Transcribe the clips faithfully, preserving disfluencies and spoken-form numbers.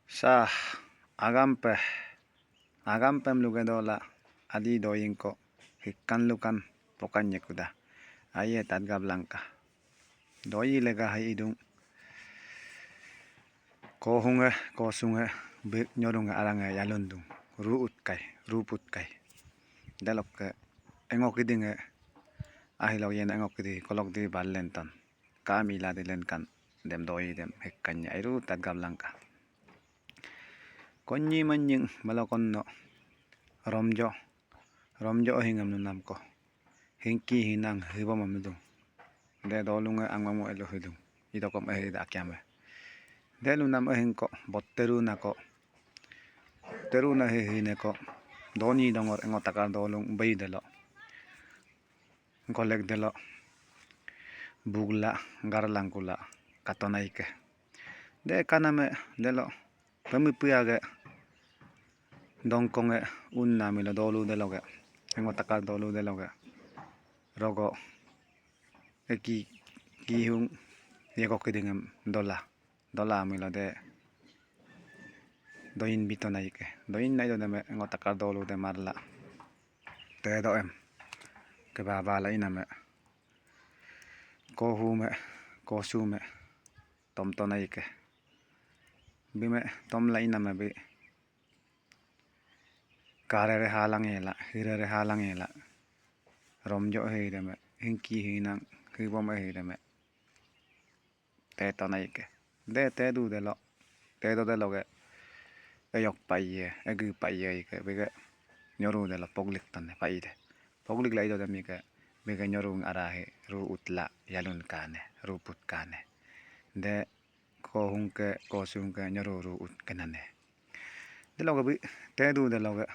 Sa, agampe, agampem lugedola, Adi doyingko, hikkan lukan, pokan yekuda. Aye tatgap langka. Doyi lega hai idung. Kohunge, kosunge, bik nyorunge arange yalundung. Ruut kai, ruput kai. Delokke, engok idinge, ahilok yena engok idi, kolok di bal lentan. Kami ladi lenkan, dem doyi dem, hikkan ye, airu tatgap langka. Konyi manying melakonno romjo, romjo hingam nunamko. Hingki hinang hibom amidung. De dolunge angmamu elo hidung. Idokom ehi da akyame. De lunam ehingko, botteru nako. Teru na hihineko. Doni dongor engo takar dolung bei delo. Golek delo. Bugla, garlangkula, katonaike. De kaname delo. Pemipiage. Dongkonge unna milo dolu deloge. Engo takar dolu deloge. Rogo. Eki kihung yeko kidingem dola. Dola milo de. Doyin bito naike. Doyin naido deme engo takar dolu de marla. Tedo em. Kebabala iname. Kohume. Kosume. Tomto naike. Bime tomla iname bi. Karere halangela, hirere halangela. Romjo hideme, hingki hinang, hibom hideme. Teto naike. De tedu delo. Tedo deloge. Eyok paiye, egi paiye ike. Bige nyoru delo poglik tane paide. Poglik la ido demike. Bige nyoru arahi ruutla yalun kane, ruput kane. De kohungke, kosungke, nyoru ruut kenane. Deloge bi, tedu deloge.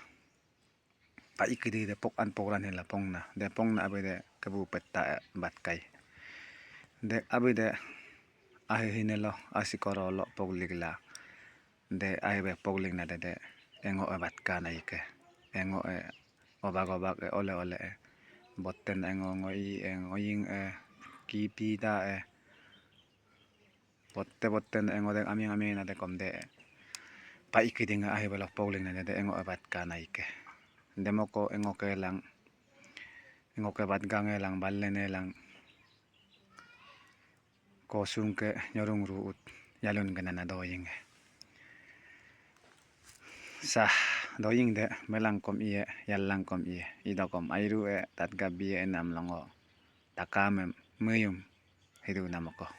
Paikidi de pok an pokran hila pongna. De pongna abe de kebu peta e batkai. De abe de ahi hinelo, asi korolo pogligla. De ahi be pogligna de de engo e batkana ike. Engo e obag obag e ole ole e. Botten engo ngo i e ngo ying e. Kipita e. Botte botten engo de aming aming na de kom de. Paikidinga ahi belo pogligna de de engo e batkana ike. Demoko engo ke lang. Engo ke batgange lang, balene lang. Kosungke nyorung ruut, yalun genana doyinge. Sah, doying de melangkom iye, yallangkom iye, idokom airu e, tatgap biye enam longo. Takamem, meyum, hidu namoko.